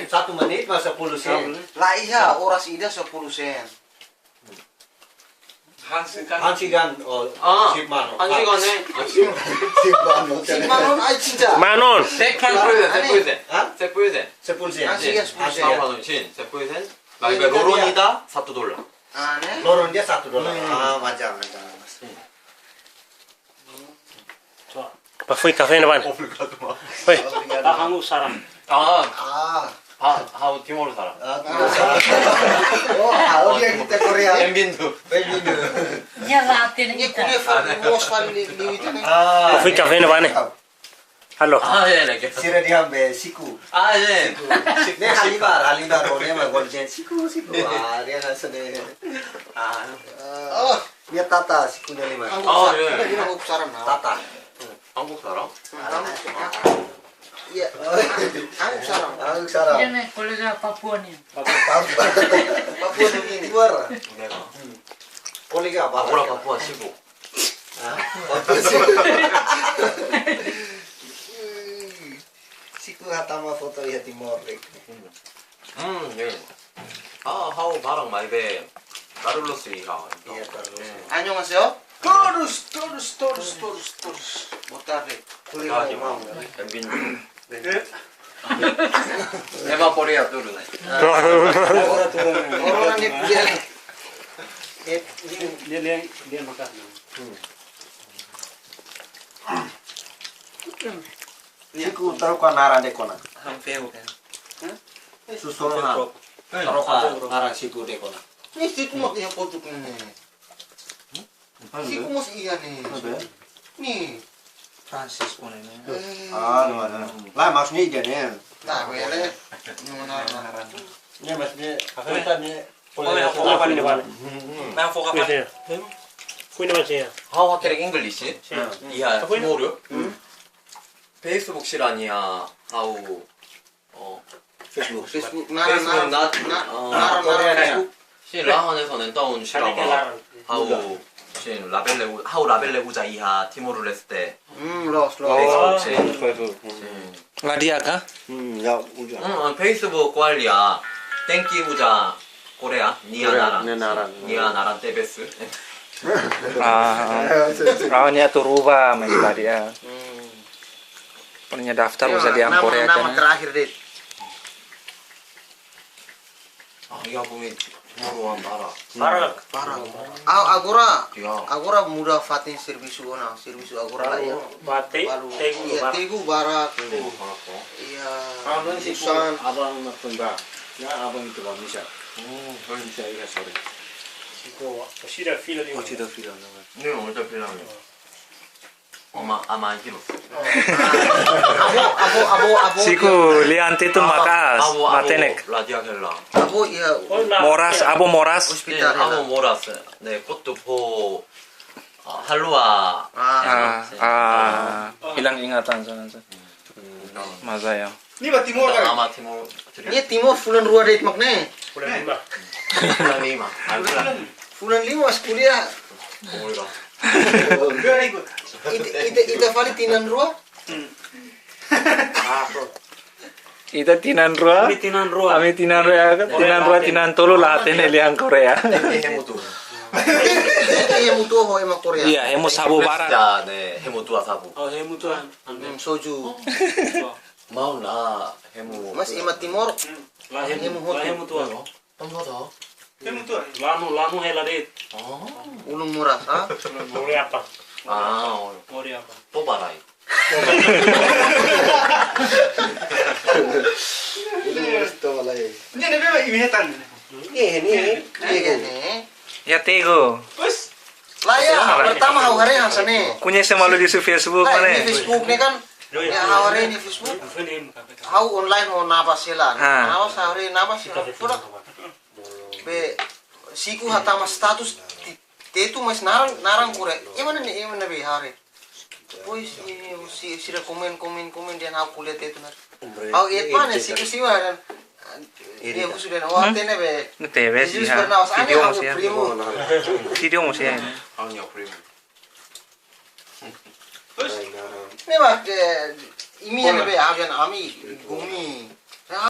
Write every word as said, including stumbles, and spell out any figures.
Satu menit mah sepuluh sen. La iha, oras ida sepuluh sen. Hansigan. Hansigan, oh, ah, sip mano. Hansigan, eh. Sip mano. Sip mano, ai, cinta. Manon. Sepuluh sen, sepuluh sen. Hah? Sepuluh sen. Sepuluh sen. Hansigan sepuluh sen. Hansigan. Maibé loron ida satu dolar. Ah, ne'e? Loron ida satu dolar. Hmm. Ah, macam, macam. Ba fui kafé ne'ebá ne'e. Obrigadu, mano. Fui. Obrigadu. Ba ha'u saran. Ah. Ah. Ah, ha'u Timor saran. Ah, Timor saran. Oh, ha'u dehan ita Korea. Bem-vindo. Bem-vindo. Dia lá tem. Ne'e ita. Korea fali, mós fali liu, liu ita ne'e. Ah. Fui kafé ne'ebá ne'e. Halo. Ah, ya, ya, ya. Sira dehan be siku. Ah, ya. Siku. Ne'e halimar, halimar, oh, ne'e mak golden. Siku, siku. Ah, dehan hanesan ne'e. Ah. Oh. Nia Tata, siku nia liman. Oh, iya. Ita kira ha'u saran, nah. Tata. Ha'u saran? Iya. Ha'u saran. Ha'u saran. Dia ne'e kolega Papua ne'e. Papua. Papua Nugini. Luar. Kolega apa? Papua, Papua, siku. Hah? Papua siku. Siku hatama foto iha Timor, dek. Hmm, iya. Ah, ha'u barang maibé baru lo si ha'u. Iya, baru lo si. Hmm. Annyeonghaseyo. Todos, todos, todos, todos, todos. Boa tarde. Boa tarde, mau. Bem-vindo. Ema Korea tudu, ne'e? Agora tudu. Corona ne'e dia. Dia, dia, dia makan. Hmm. Siku troka naran de'it ona. Hampeu kan. Hah? Susuru han. Troka naran siku de'it ona. Ne'e siku mak iha kotuk ne'e. Siku mós iha ne'e. Ne'e. Francisco ne'e. Eh. Ah, no, no. Lae, maksudnya ida ne'e. Nah, bele. Ne'e mana? Ne'e maksudnya, apa ne'e? Fui ne'ebá ne'e. Hmm, hmm. Fui ne'ebá ne'e. Ha'u hakerek English, eh? Sin. Iya, Timor yo. Facebook sira-nia ha'u, oh. Facebook. Facebook, naran, Facebook naran, na-, na-, ah, naran, naran Korea Facebook. Sin, la hanesan entaun sira mak ha'u, sin, labele u-, ha'u labele uza iha Timor-Leste. Hmm, loos, loos. Facebook, sin. Facebook. Sin. La di'ak ka? Hmm, ya, uza. Hmm, Facebook ko'alia. Tenke uza Korea, nia naran. Nia naran. Nia naran tebes. Ah, ah, nia atu rubah, mais tadi ya. Hmm. Pernah daftar uza dehan Korea nama, nama terakhir de'it. Ah, iya, bumi, Timor-Leste barak. Barak. Barak. Ah, agora, iya, agora muda fatin servisu ona, servisu agora la iha. Baru, tegu, iya, barak. Tegu barak. Tegu barak, oh. Iya, Busan. Abang nak tunggu. Ya, abang itu, Bang, bisa. Oh, bisa, iya, sorry. Siko, sida fila di. Oh, sida fila, no. Ne'e, sida fila, no. Ama, ama itu. Abo, abo, abo, abo. Siku lian titu makas, abo, abo matenek. La di'ak hela. Abo, iya. Moras, abo moras. Hospital, eh, abo moras. Ne'e kotuk ho, ah, haluha. Ah, ah, hilang ingatan sana. Maza ya. Ne'e ba Timor kan? Ama Timor. Ne'e Timor fulan rua de'it mak ne'e. Fulan lima. Fulan lima. Fulan lima mas kuliah. Kuliah. Very good. Ita, ita, ita fali tinan rua? Hmm. Ita tinan rua. Ami tinan rua. Ami tinan rua, ya kan? Tinan rua, tinan tolu la hatene lian Korea. Ita hemu tua. Ita hemu tua ho ema Korea. Iya, hemu sabu barak. Ya, ne'e, hemu tua sabu. Oh, hemu tua. Hmm, soju. Mau na, hemu. Mas ema Timor, hmm, la hemu, hemu hotu. La hemu tua. Hemu hotu. Hemu tua. Lanu, lanu hela de'it. Oh. Ulun moras, ah? Moras apa? Ah, oh. Moras apa? Toba rai. Ulun moras toba rai. Ne'e, ne'e, ne'e, imi hetan. Ne'e, ne'e, ne'e, ne'e. Ya, Tegu. Terus? La ya, pertama ha'u haree hanesan ne'e. Koñese malu di su Facebook. La, mana? Di Facebook ne'e kan. Ya, ha'u haree di Facebook. Ha'u online ho Nabas hela. Ah. Nabas haree Nabas hela. Pura. Be, siku hatama status ti-, tetu mais naran, naran Korea. Ema ne'e, ema ne'ebé haree. Pois, eh, si-, sira komen, komen, komen, dehan ha'u ko'alia tetu ona. Ha'u, eh, pane, siku siwa, dehan, eh, husu dehan, oh, hatene be. Ne'e tebes, Jesus ya. Pernah, mas ami video ha'u-nia primo. Video mós ya. Ha'u-nia primo. Terus? Ne'e mak, eh, imi ne'ebé, ha'u dehan ami, bumi.